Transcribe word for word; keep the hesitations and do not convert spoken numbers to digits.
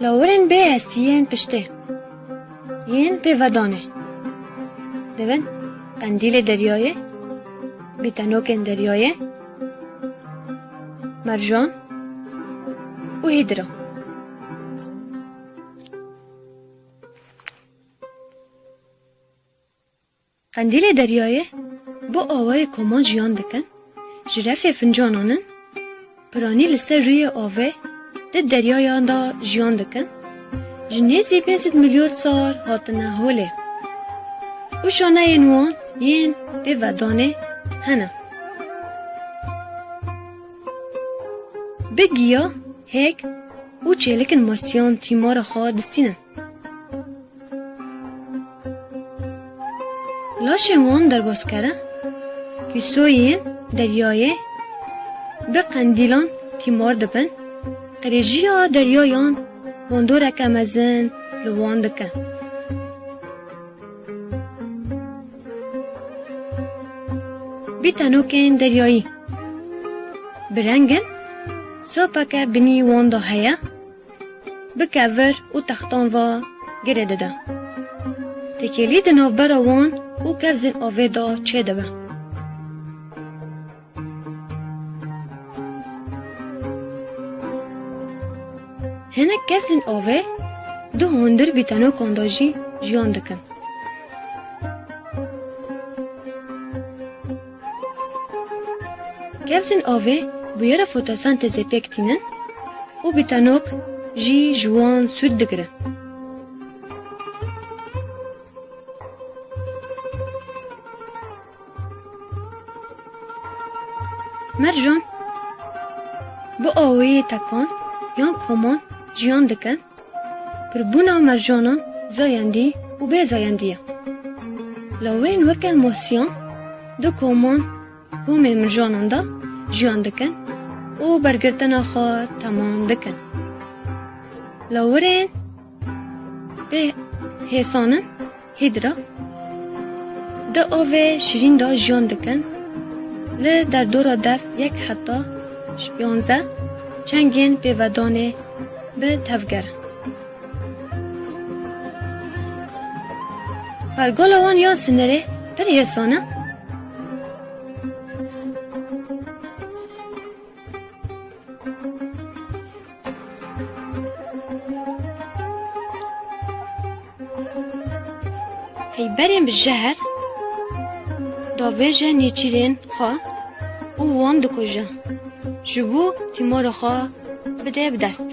Lawirên bê hestiyên piştê yên pêvedanê dibin qendîlê deryayê, bîtenokên deryayê, mercan û hîdra. Qendîlê deryayê bi awayê koman jiyan dikin, ji refê fincanan in, piranî li ser rûyê avê di deryayan de jiyan dikin, ji nêzî pênc sed milyar sal hatine holê û şaneyên wan yên pêvedanê hene. Bi giya, hêk û çêlikên masiyan tîmara xwe distînin. Laşên wan derbas kirin, kîsoyên deryayê bi qendîlan tîmar dibin, qirêjiya deryayan bandoreke mezin li wan dike. Bîtenokên deryayî bi reng in, sapeke binî wan de heye, bi kevir û textan ve girê dide. Têkêlî di navbera wan û kevzên avê de çêdibe. Hinek kevzên avê di hundir bîtenokan de jî jiyan dikin. Kevzên avê bûyera fotosentezê pêk tînin û bîtenok jî ji wan sûd digirin. Mercan bi awayê tekan yan koman jiyan dikin. Pirbûna mercanan zayendî û bê zayendî ye. Lawirên weke masiyan di koman komên mercanan de jiyan dikin û bergirtina xwe temam dikin. Lawirên bê hêsan in, hîdra, di avê şirîn de jiyan dikin. Li derdora dev yek heta yanzdeh çengên pêvedanê bi tevger in. Pergala wan ya sinerê pir hêsan e. Heyberên bi jeher davêje nêçîrên xwe û wan dikuje, ji bo tîmara xwe bide bi dest.